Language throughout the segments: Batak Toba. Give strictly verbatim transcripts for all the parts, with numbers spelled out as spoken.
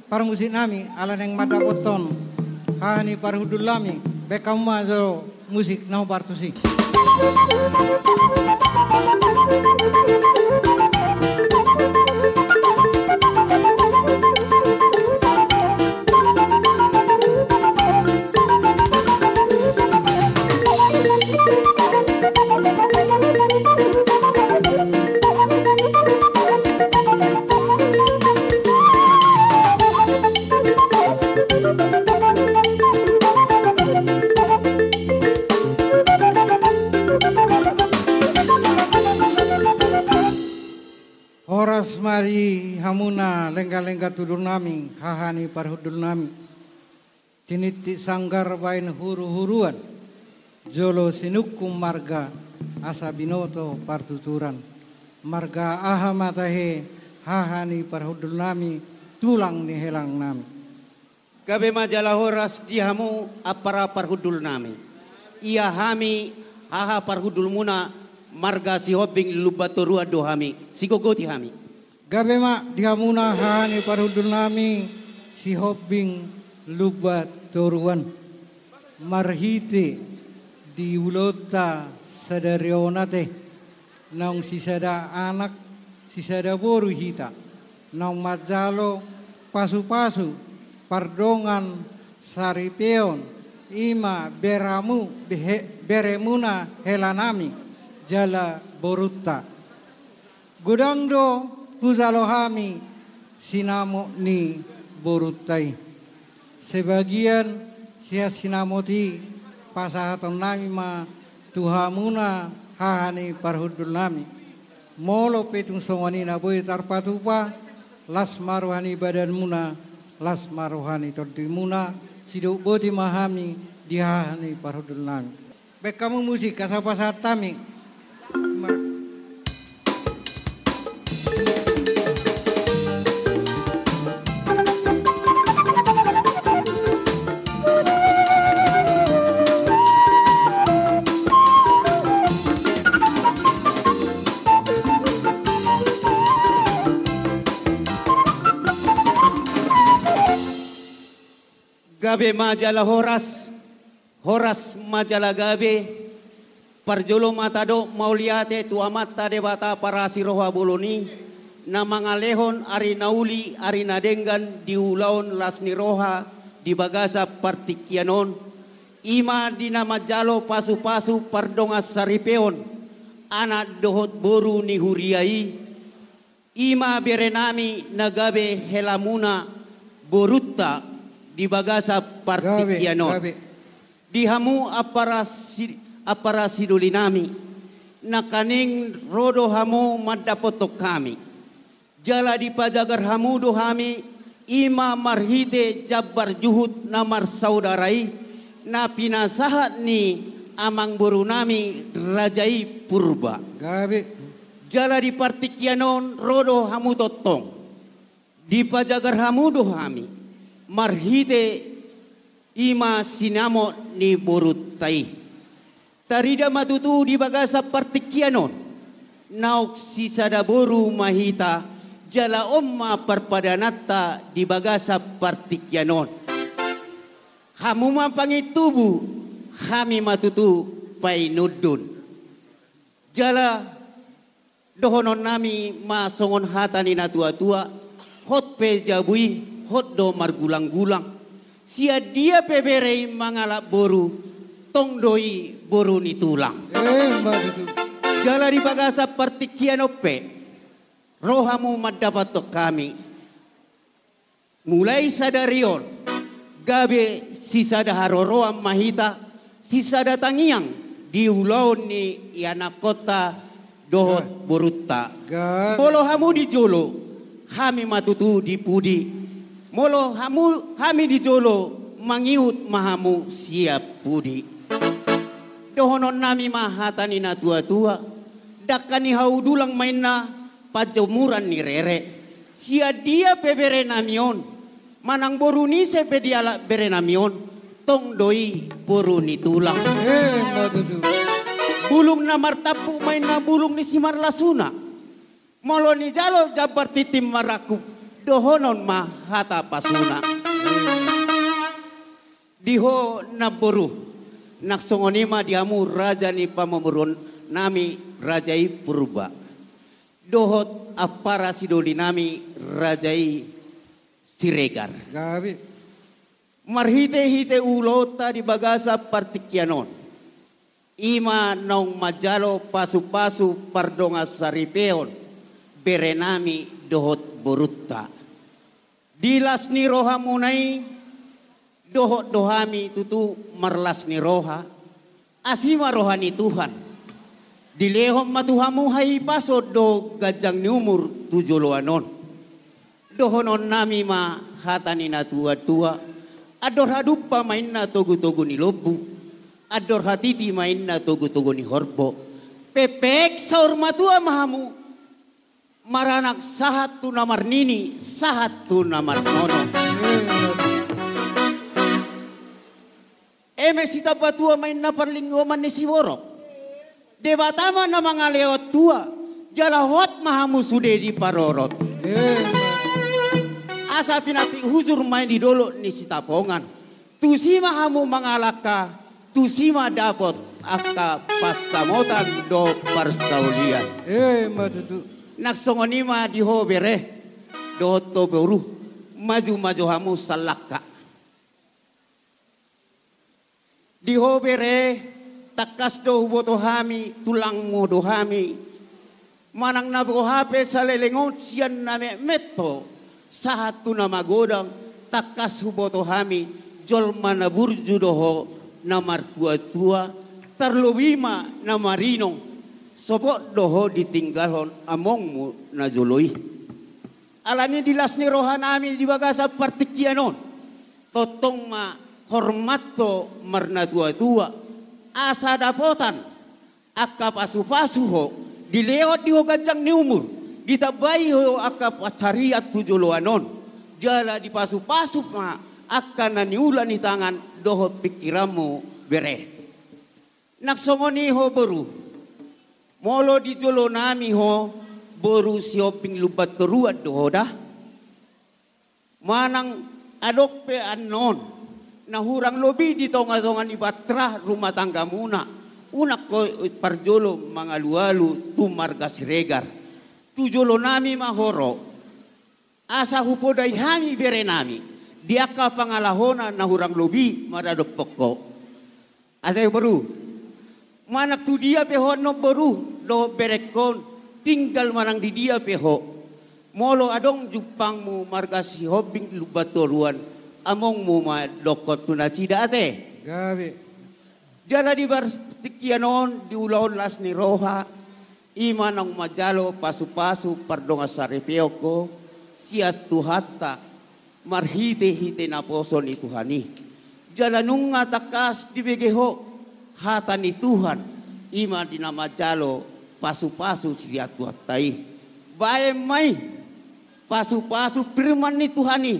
Parmusik nami, ala naeng mandapothon haha ni parhundul nami, baen hamu ma jo musik na hombar tusi. Horas ma di hamuna lengga-lengga tudur nami, haha ni parhundul nami. Tinitip sanggar baen huru-huruan, jolo sinungkun marga asa binoto partuturan. Marga aha ma tahe, haha ni parhundul nami, tulang ni helang nami. Gabe ma jala horas di hamu ampara parhundul nami. Ia hami haha parhundulmuna marga Sihombing Lumban Toruan do hami, sigogoti hami. Gabe ma di hamuna haha ni parhundul nami Sihombing Lumban Toruan. Marhite di ulaonta sadari on ate, naung sisada anak, sisada boru hita, naung manjalo pasu-pasu pardongan saripeon, i ma beramu, behe-, beremuna hela nami, jala borunta. Godang do hujalo hami sinamot ni borunta i. Sebagian sian sinamot i pasahaton nami ma tu hamuna haha ni parhundul nami. Molo pe tung songon i na boi tarpatupa, las ma roha ni badanmuna, las ma roha ni tondimuna, sidok boti ma hami di haha ni parhundul nami. Baen hamu musik, asa pasahat hami. Gabe ma jala horas. Horas ma jala gabe. Parjolo ma tadok mauliate tu Amanta Debata parasi roha bolon i, na mangalehon ari na uli, ari na denggan di ulaon las ni roha di bagasan partingkian on, i ma di na manjalo pasu-pasu pardongan saripeon anak dohot boru ni huria i, i ma berenami na gabe helamuna borunta di bagasan partingkian on. Gabe, gabe. Di hamu ampara si-, ampara sidolinami, nangkaning ro do hamu mandapothon hami. Jala dipajagar hamu do hami, i ma marhite jambar juhut na marsaudara i, na pinasahat ni amangborunami raja i Purba. Gabe. Jala di partingkian on ro do hamu tongtong. Dipajagar hamu do hami, marhite i ma sinamot ni borunta i. Tarida ma tutu di bagasan partingkian on, naung sisada boru ma hita, jala on ma parpadananta di bagasan partingkian on. Hamu ma pangintubu, hami ma tutu painundun. Jala dohononnami ma songon hata ni na tua-tua, hot pe jabu i, hot do margulang-gulang. Sian dia pe bere i mangalap boru, tong do i boru ni tulang. Emma tutu. Jala di bagasan partingkian on pe, ro hamu mandapothon hami. Mulai sadari on, gabe sisada haroroan ma hita, sisada tangiang di ulaon ni ianakkonta dohot borunta. Gabe. Molo hamu di jolo, hami ma tutu di pudi. Molo hamu, hami di jolo, mangihut ma hamu sian pudi. Dohononnami ma hata ni na tua-tua, dangka ni haudulang ma inna, panjomuran ni rere. Sian dia pe berenami on, manang boru ni ise pe dialap berenami on, tong do i boru ni tulang. Emma tutu. Bulung na martampuk ma inna bulung ni simarlasuna. Molo nijalo jambar tintin marangkup, Dohonon ma hata pasuna. Di ho namboru, nang songon i ma di hamu raja ni pamoruon nami, raja i Purba, dohot ampara sidoli nami, raja i Siregar. Gabe. Marhite-hite ulaonta di bagasan partingkian on, i ma naung manjalo pasu-pasu pardongansaripeon bere nami dohot borunta. Di las ni rohamuna i, dohot do hami tutu marlas ni roha. Asi ma roha ni Tuhan, dilehon ma tu hamu hahipason dohot ganjang ni umur tu joloan on. Dohonon nami ma hata ni na tua-tua: Andor hadumpang ma inna togu-togu ni lombu, andor hatiti ma inna togu-togu ni horbo. Pepek saur matua ma hamu, maranak sahat tu na marnini, sahat tu na marnono. Eme sitambatua ma inna parlinggoman ni siborok. Debata ma na mangalehon tua, jala hot ma hamu sude diparorot. Asa pinantik hujur ma i di dolok ni Sitapongan. Tusi ma hamu mangalangka, tusi ma dapot angka pansamotan dohot parsaulian. Emma tutu. Nang songon i ma di ho bere dohot ho boru, maju-maju hamu sallangka. Di ho bere, tangkas do huboto hami, tulangmu do hami. Manang na boha pe saleleng on sian na metmet ho sahat tu na magodang, tangkas huboto hami, jolma na burju do ho, na martua-tua, tarlobi ma na marinong, sopot do ho ditinggalhon amongmu na jolo i. Alani i di las ni roha nami di bagasan partingkian on, tongtong ma hormat ho marnatua-tua, asa dapotan angka pasu-pasu ho, dilehon di ho ganjang ni umur, ditambai ho angka pansarian tu joloan on, jala dipasu-pasu ma angka na niula ni tangan dohot pingkiranmu bere. Nang songon i ho boru, molo di jolo nami ho, boru Sihombing Lumban Toruan do ho da. Manang adong pe annon na hurang lobi di tonga-tonga ni bahtera rumah tanggamuna, unang ho parjolo mangalu-alu tu marga Siregar. Tu jolo nami ma ho ro, asa hupodai hami bere nami di angka pangalahona na hurang lobi maradophon ho. Asa i boru, manang tu dia pe ho annon boru dohot berengkon, tinggal manang di dia pe ho, molo adong jumpangmu marga Sihombing Lumban Toruan, amongmu ma dokkon tu nasida ate. Gabe. Jala di partingkian on, di ulaon las ni roha, i ma naung manjalo pasu-pasu pardongansaripeon ho sian Tuhanta marhite-hite naposo ni Tuhan i. Jala nunga tangkas dibege ho hata ni Tuhan, i ma di na manjalo pasu-pasu sian Tuhanta i. Baen ma i pasu-pasu firman ni Tuhan i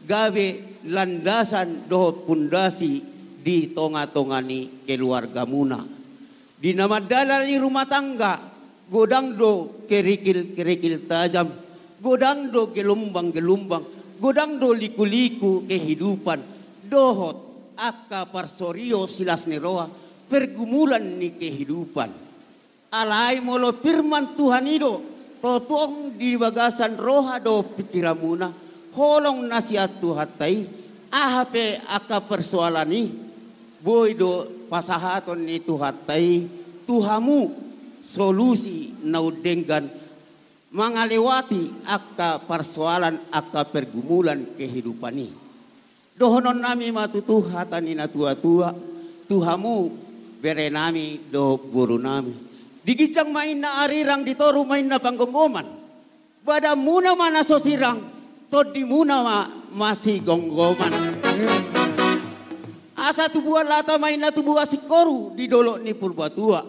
gabe landasan dohot pundasi di tonga-tonga ni keluargamuna. Di na mandalani rumah tangga, godang do kerikil-kerikil tajam, godang do gelombang-gelombang, godang do liku-liku kehidupan, dohot angka parsorio silas ni roha, pergumulan ni kehidupan. Alai molo firman Tuhan i do tongtong di bagasan roha dohot pingkiranmuna, holong na sian Tuhanta i, aha pe angka persoalan i, boi do pasahaton ni Tuhanta i tu hamu solusi na umdenggan mangalewati angka parsoalan, angka pergumulan kehidupan i. Dohonon nami ma tutu hata ni na tua-tua tu hamu bere nami dohot boru nami. Di ginjang ma inna arirang, di toru ma inna panggomgoman. Badanmuna ma na so sirang, tondimuna ma masigomgoman. Asa tubuan lata ma inna tubuan singkoru di dolok ni Purbatua.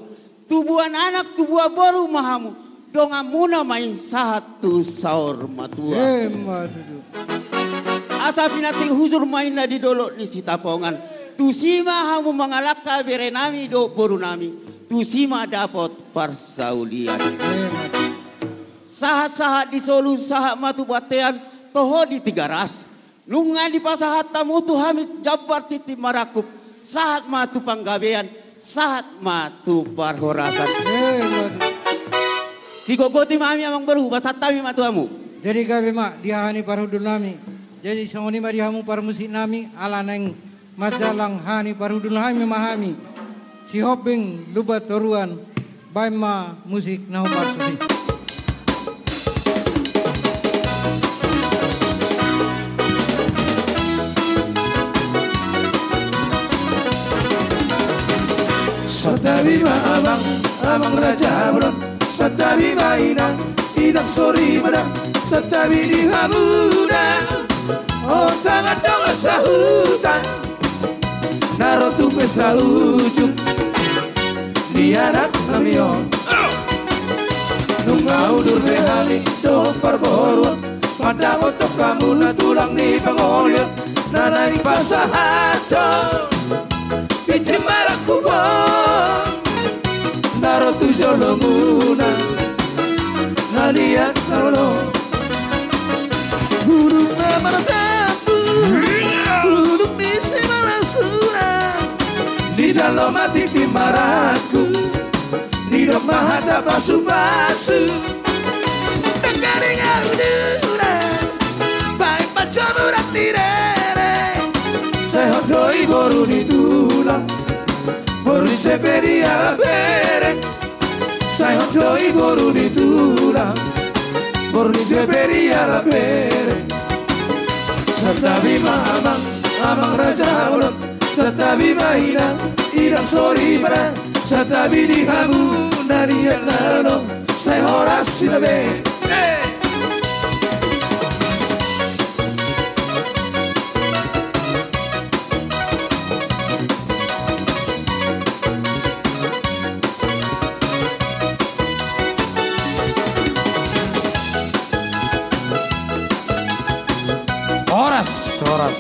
Tubuan anak, tubuan boru ma hamu, donganmuna ma i sahat tu saur matua. Emma tutu. Asa pinantik hujur ma inna di dolok ni Sitapongan. Tusi ma hamu mangalangka bere nami dohot boru nami. Tusi ma dapot parsaulian. Emma tutu. Sahat-sahat di solu, sahat ma tu bontean, Toho di Tigaras, nunga dipasahat hamu tu hami jambar tintin marangkup, sahat ma tu panggabean, sahat ma tu parhorasan. Eh, bagus. Sigogoti ma hami amang boru, pasahat hami ma tu hamu. Jadi gabe ma di haha ni parhundul nami. Jadi songon i ma di hamu parmusik nami, ala naeng manjalang haha ni parhundul nami ma hami. Sihombing Lumban Toruan, baen ma musik na hombar tusi. Santabi ma amang, amang raja bolon. Santabi ma inang, inang soripada. Santabi di hamuna, on tangan dongan sahuta, na ro tu pesta ujung ni anak nami on. Nunga udur be hami dohot parboruon, mandapothon hamuna tulang ni pangolian, na naeng pasahathon tintin marangkup on, na ro tu jolomuna, na liat na lolo. Bulung na mardampur, bulung ni simalasuan, dijalo ma tintin marangkup, didok ma hata pasupasu. Nangkaning ahu nura, baen panjomuran ni rere. Sai hot do i boru ni tulang, boru ni Sepe di Alabere. Sai hot do i boru ni tulang, boru ni Sepe di Alabere. Santabi ma amang, amang raja bolon. Santabi ma inang, inang soripada. Santabi di hamu na liat na lolo. Sai horas hita be. Eh. Horas, horas.